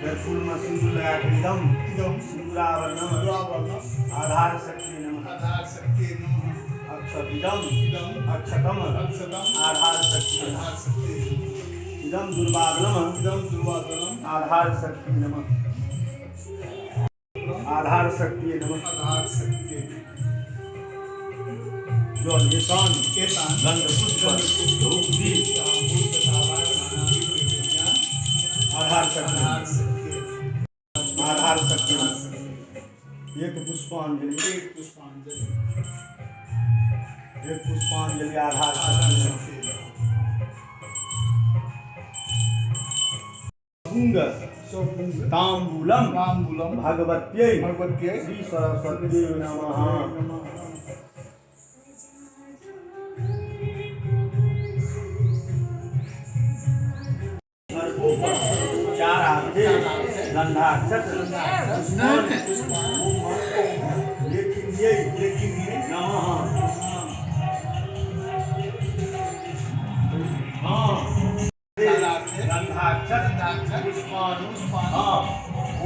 फेर फूलमे सिन्दूर लगा के इदम इदम सिन्दूरावर्णम सिन्दूरावर्णम आधार शक्ति नमः। आधार शक्ति नमः। अक्षत इदम इदम अक्षतम अक्षतम आधार शक्ति आधार शक्ति। इदम दुर्वादनम इदम दुर्वादनम आधार शक्ति नमः। आधार शक्ति नमः। आधार शक्ति। जल एतान एतान गंध पुष्प धूप दीप तांबूल तथा नानाविध नैवेद्यान् आधार शक्ति आधार शक्ति। आधार शक्ति। आधार शक्ति। एक पुष्पांजलि एक पुष्पांजलि एक पुष्पांजलि आधार आधार शक्ति। शक्ति। पुंग सौपुंग तांबूलम तांबूलम भगवत्यै भगवत्यै श्री सरस्वती नमः। नमः। चारार्थे गंधाक्षत लेखिन्यै लेखिन्यै नमः। हाँ चारार्थे गंधाक्षत गंधाक्षत पुष्पाणु पुष्पाणु हाँ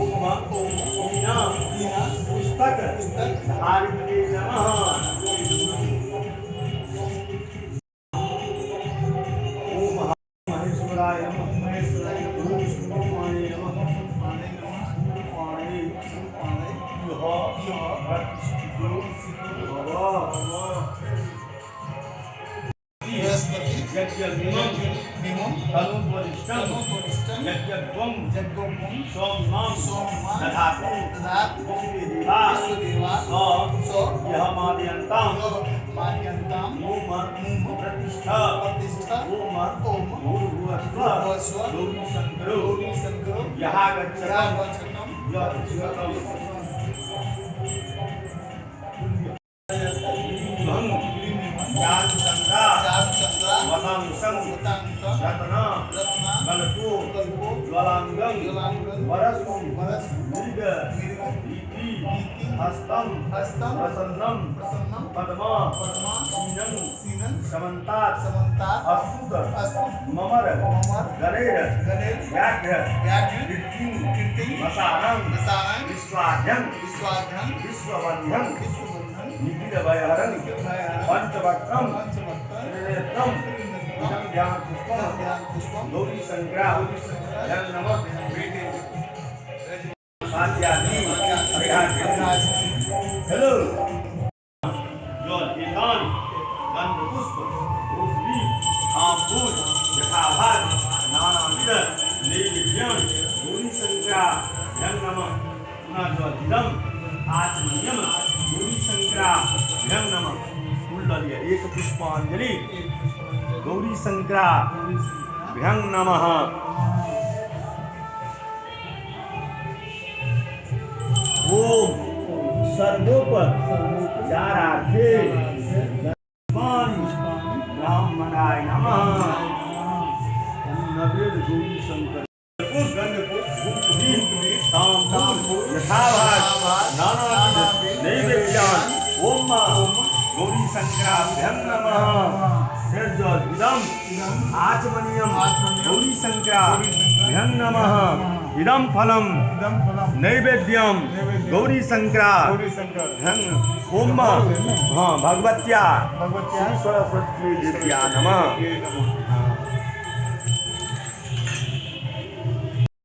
ओम ओम मीना मीना पुस्तक पुस्तक धारित्रे नमः। ओम महेश्वराय नमः। महेश्वराय नमः। ओम शूलपाणे नमः। पाणे नमः। शूलपाणे शूलपाणे इह इह प्रतिष्ठितो भव। बृहस्पति यज्ञमिमं मिमं तनुपरिष्टं तनुपरिष्टं यज्ञत्वं यज्ञों सोमिमां सोमिमां दधातु दधातु विश्वेदेवा विश्वदेवा स स यः मादयन्तां यः मान्यन्तां ओम मुम प्रतिष्ठा प्रतिष्ठा ओम ओम भूर्भुवस्व भूर्भुवस्व गौरीशङ्करो गौरीशङ्करो यहागच्छतं यागच्छतं यच्छतं चारुचन्द्रा चारुचन्द्रा वतांसं वतांसं रत्ना रत्ना कल्पो कल्पो ज्वलाङ्गं ज्वलाङ्गं वरसु वरसु मृग मृग रीति रीति हस्तं हस्तं प्रसन्नं प्रसन्नं पद्मा पद्मा सीनं सीनं समन्तात् समन्तात् अस्तुत अस्तु ममर ममर गणैर गणैर व्याघ्र व्याघ्र कीर्तिं कीर्तिं वसानं वसानं विश्वाध्यं विश्वाध्यं विश्वबन्धं विश्वबन्धं निखिलभयहरं निखिलभयहरं पञ्चवक्त्रं पञ्चवक्त्रं त्रिनेत्रं त्रिनेत्रं इदं ध्यानपुष्पं ध्यानपुष्पं गौरीशङ्करा गौरीशङ्करा नमः। पाद्यादि अर्घाद्यं। हेलो जल एतान गंधपुष्प धूप तांबूल यथाभाग नानाविध नैवेद्यान् गौरीशङ्करा नमः। पुनः जल इदम आचमनीयम गौरीशङ्करा नमः। फूल लऽ लिअ एक पुष्पांजलि गौरीशङ्करा भ्यं नमः। ओम सर्वोपर चारार्थे ब्राह्मणाय नमः। नवेद गौरीशंकर तांबूल यथाभाग नानाविध नैवेद्यान् ओम गौरीशंकराभ्यं नमः। फिर जल इदम आचमनीयम गौरीशंकराभ्यं नमः। इदम फलम नैवेद्यम गौरीशंकरा ओम हाँ भगवत्या श्री सरस्वती देव्या नमः।